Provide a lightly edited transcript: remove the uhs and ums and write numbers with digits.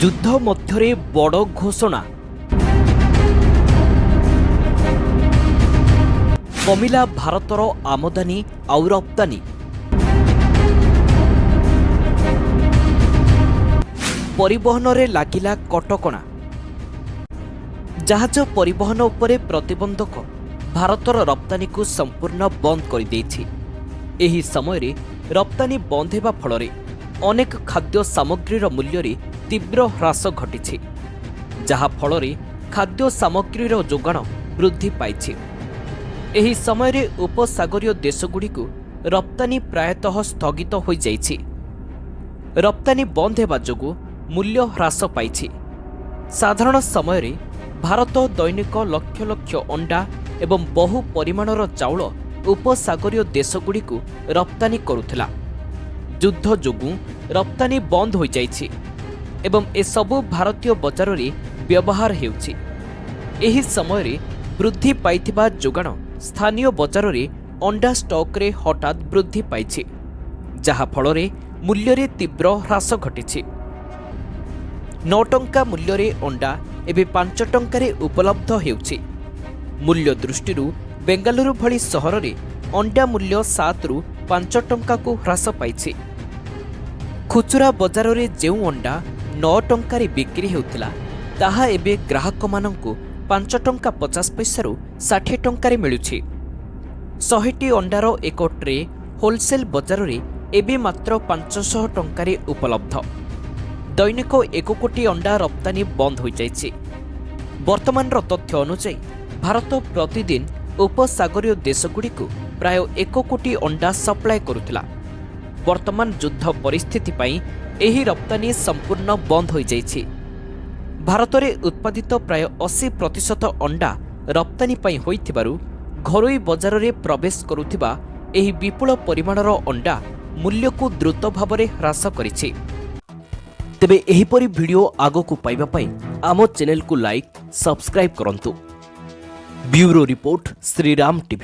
ଯୁଦ୍ଧ ମଧ୍ୟରେ ବଡ଼ ଘୋଷଣା। କମିଲା ଭାରତର ଆମଦାନୀ ଆଉ ରପ୍ତାନୀ। ପରିବହନରେ ଲାଗିଲା କଟକଣା। ଜାହାଜ ପରିବହନ ଉପରେ ପ୍ରତିବନ୍ଧକ ଭାରତର ରପ୍ତାନୀକୁ ସମ୍ପୂର୍ଣ୍ଣ ବନ୍ଦ କରିଦେଇଛି। ଏହି ସମୟରେ ରପ୍ତାନୀ ବନ୍ଦ ହେବା ଫଳରେ ଅନେକ ଖାଦ୍ୟ ସାମଗ୍ରୀର ମୂଲ୍ୟରେ ତୀବ୍ର ହ୍ରାସ ଘଟିଛି, ଯାହାଫଳରେ ଖାଦ୍ୟ ସାମଗ୍ରୀର ଯୋଗାଣ ବୃଦ୍ଧି ପାଇଛି। ଏହି ସମୟରେ ଉପସାଗରୀୟ ଦେଶଗୁଡ଼ିକୁ ରପ୍ତାନୀ ପ୍ରାୟତଃ ସ୍ଥଗିତ ହୋଇଯାଇଛି। ରପ୍ତାନୀ ବନ୍ଦ ହେବା ଯୋଗୁଁ ମୂଲ୍ୟ ହ୍ରାସ ପାଇଛି। ସାଧାରଣ ସମୟରେ ଭାରତ ଦୈନିକ ଲକ୍ଷ ଲକ୍ଷ ଅଣ୍ଡା ଏବଂ ବହୁ ପରିମାଣର ଚାଉଳ ଉପସାଗରୀୟ ଦେଶଗୁଡ଼ିକୁ ରପ୍ତାନୀ କରୁଥିଲା। ଯୁଦ୍ଧ ଯୋଗୁଁ ରପ୍ତାନୀ ବନ୍ଦ ହୋଇଯାଇଛି ଏବଂ ଏସବୁ ଭାରତୀୟ ବଜାରରେ ବ୍ୟବହାର ହେଉଛି। ଏହି ସମୟରେ ବୃଦ୍ଧି ପାଇଥିବା ଯୋଗାଣ ସ୍ଥାନୀୟ ବଜାରରେ ଅଣ୍ଡା ଷ୍ଟକ୍ରେ ହଠାତ୍ ବୃଦ୍ଧି ପାଇଛି, ଯାହାଫଳରେ ମୂଲ୍ୟରେ ତୀବ୍ର ହ୍ରାସ ଘଟିଛି। 9 ଟଙ୍କା ମୂଲ୍ୟରେ ଅଣ୍ଡା ଏବେ 5 ଟଙ୍କାରେ ଉପଲବ୍ଧ ହେଉଛି। ମୂଲ୍ୟ ଦୃଷ୍ଟିରୁ ବେଙ୍ଗାଲୁରୁ ଭଳି ସହରରେ ଅଣ୍ଡା ମୂଲ୍ୟ 7ରୁ 5 ଟଙ୍କାକୁ ହ୍ରାସ ପାଇଛି। ଖୁଚୁରା ବଜାରରେ ଯେଉଁ ଅଣ୍ଡା 9 ଟଙ୍କାରେ ବିକ୍ରି ହେଉଥିଲା, ତାହା ଏବେ ଗ୍ରାହକମାନଙ୍କୁ 5 ଟଙ୍କା 50 ପଇସାରୁ 60 ଟଙ୍କାରେ ମିଳୁଛି। 100ଟି ଅଣ୍ଡାର ଏକ ଟ୍ରେ ହୋଲସେଲ୍ ବଜାରରେ ଏବେ ମାତ୍ର 500 ଟଙ୍କାରେ ଉପଲବ୍ଧ। ଦୈନିକ 1 କୋଟି ଅଣ୍ଡା ରପ୍ତାନୀ ବନ୍ଦ ହୋଇଯାଇଛି। ବର୍ତ୍ତମାନର ତଥ୍ୟ ଅନୁଯାୟୀ ଭାରତ ପ୍ରତିଦିନ ଉପସାଗରୀୟ ଦେଶଗୁଡ଼ିକୁ ପ୍ରାୟ 1 କୋଟି ଅଣ୍ଡା ସପ୍ଲାଏ କରୁଥିଲା। ବର୍ତ୍ତମାନ ଯୁଦ୍ଧ ପରିସ୍ଥିତି ପାଇଁ ଏହି ରପ୍ତାନୀ ସମ୍ପୂର୍ଣ୍ଣ ବନ୍ଦ ହୋଇଯାଇଛି। ଭାରତରେ ଉତ୍ପାଦିତ ପ୍ରାୟ 80% ଅଣ୍ଡା ରପ୍ତାନୀ ପାଇଁ ହୋଇଥିବାରୁ ଘରୋଇ ବଜାରରେ ପ୍ରବେଶ କରୁଥିବା ଏହି ବିପୁଳ ପରିମାଣର ଅଣ୍ଡା ମୂଲ୍ୟକୁ ଦ୍ରୁତ ଭାବରେ ହ୍ରାସ କରିଛି। ତେବେ ଏହିପରି ଭିଡ଼ିଓ ଆଗକୁ ପାଇବା ପାଇଁ ଆମ ଚ୍ୟାନେଲକୁ ଲାଇକ୍, ସବସ୍କ୍ରାଇବ୍ କରନ୍ତୁ। Bureau report, Shriram TV.